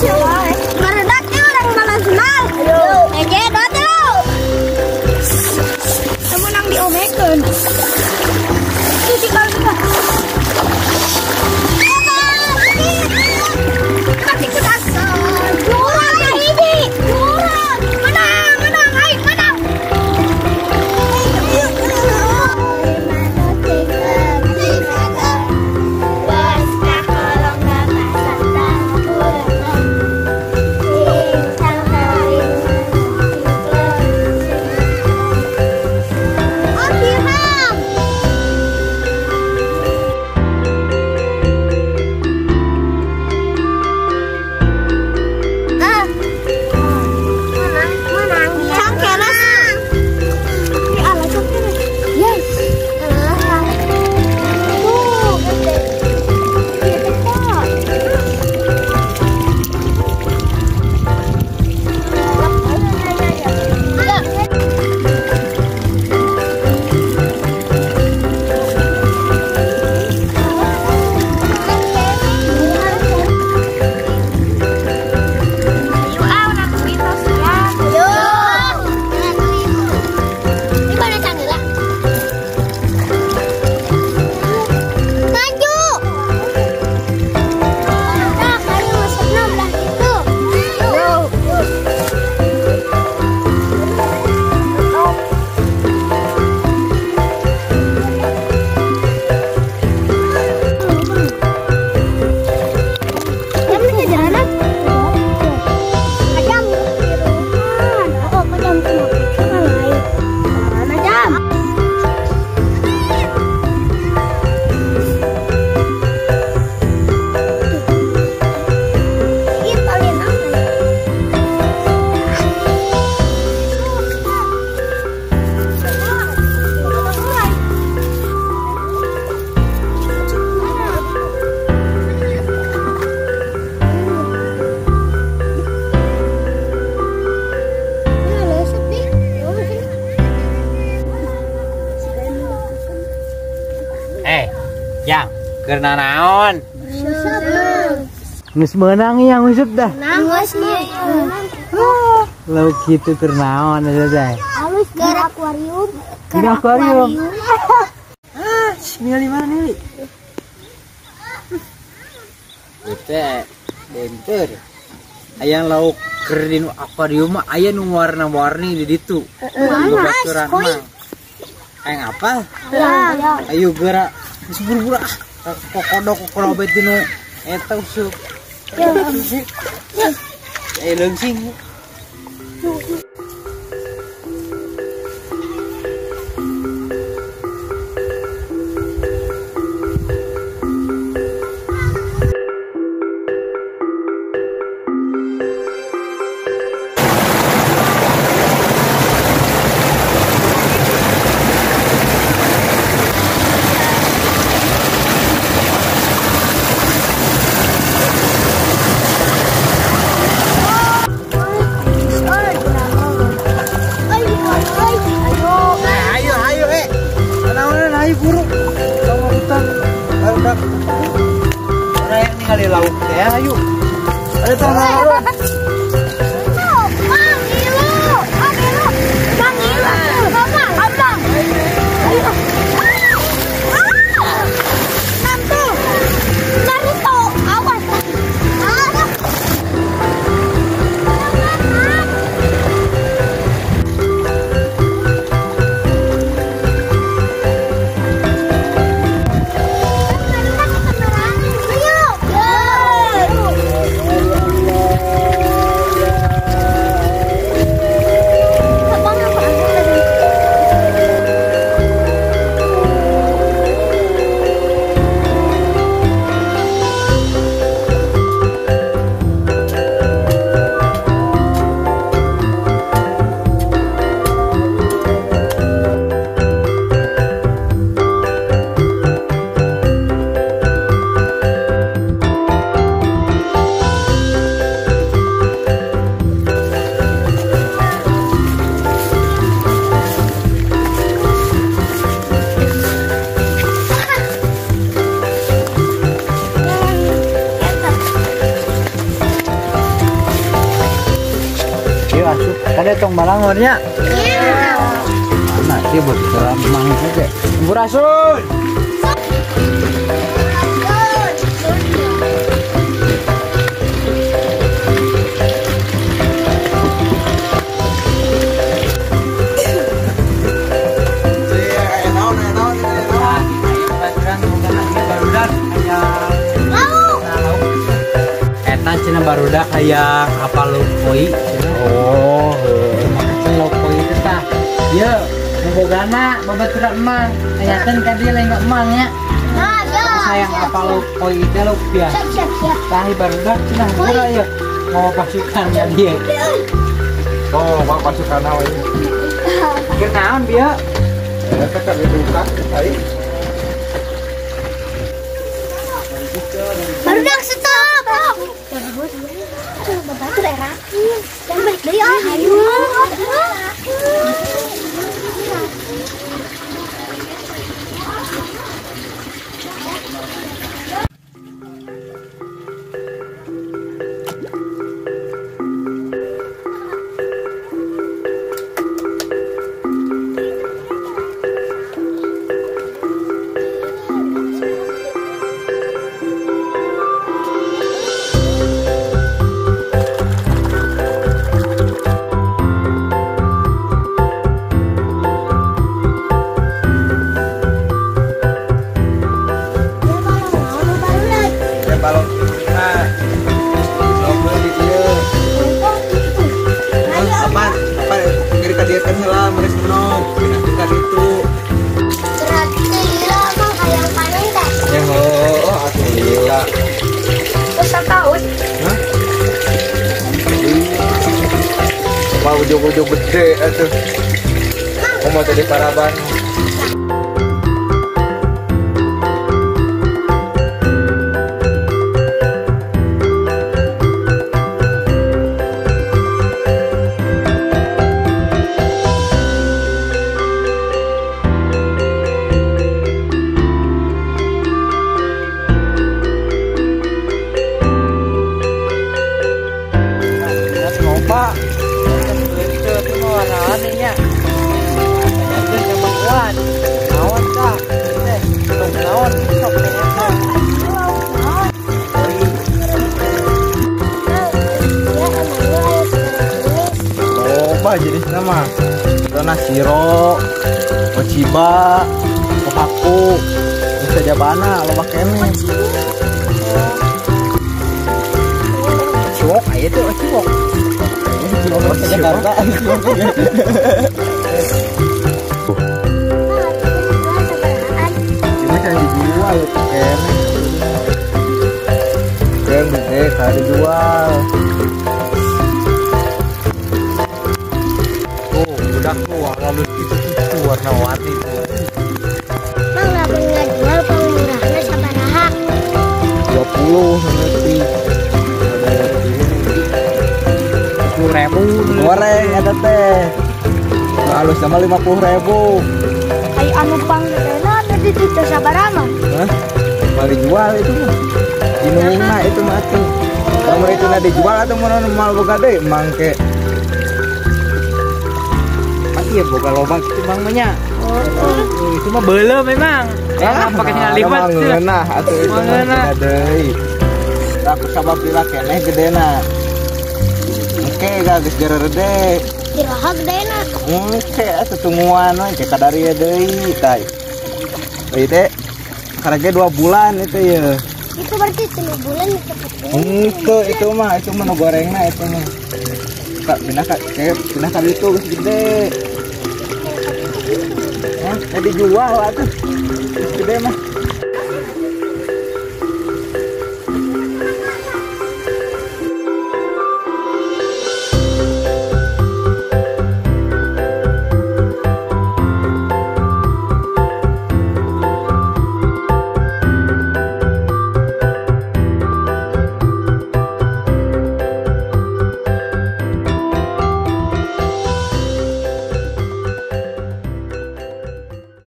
Barudak teh urang malah senang. Ayo. Hege, dua tilu. Menang diomekeun. Cuci kalau sudah. Jang, keur naon? Geus meunang yang useup dah. Lauk kitu keur naon eta teh? Alus ke akuarium. Ke akuarium. Ah, ningali mana nih? Teh denter. Aya lauk keur di akuarium mah aya nu warna-warni di ditu. Baturan mah. Hayang apa? Ayo geura. Geus buru-buru ah. Kokodok kokodok dinu eta useup. Eh leungsing. Ningali lauk teh ayo. Ada tangan. atuh. Kade tong balangon nya. Iya. Mana sih baturan emang teh. Sampurasun. Cina barudak kayak apa lauk koi cenah. Oh, heueuh. Lauk koi itu tah. Ye, bogana babaturan emang. Tanyakeun ka dieu lain emang nya. Nah, ya. Sayang apa lauk koi itu lauk biasa. Siap, siap. Tah barudak cenah murah ye. Mau pasukan nya dieu. Oh, mau pasukan naon ieu? Keur naon bieu? Eta kan dibuka ai. Barudak stop. Bapak erakin. Jangan balik deui ah. Ayo. Ujung-ujung gede atuh. Mau jadi paraban. Pak. Loba jenisna mah. Dona Shiro, Ochiba, Kohaku, bisa jabana loba keneh. Ciwok aya teh ciwok. Ciwok Jakarta. Ini kan dijual keneh. Keneh kan dijual. Budak tuh lalu itu warna-warni tuh. Mang lamun ngajual pangmurahna sabaraha? 20 nanti. 10.000. Goreng eta teh. Halus sama 50.000. Ai anu panggedena teh ditu sabaraha? Hah? Mal dijual itu mah. Dinungna itu mah atuh. Lamun itu na dijual atuh mun mal boga deui mangke. Iya boga loba gitu bang mah. Oh, itu mah belum memang. Ya, pakai tinggal lipat. Ngeunah atuh itu mah deui. Aku sabab lila keneh gedena. Engke geus garede. Iraha gedena. Engke atuh tungguan we ke kadaria deui tah. Ieu teh karege 2 bulan itu ya. Itu berarti 3 bulan cepet. Engke itu mah nu gorengna itu mah. Kak pindah ka pindah ka ditu geus gede. Hah, dijual atuh.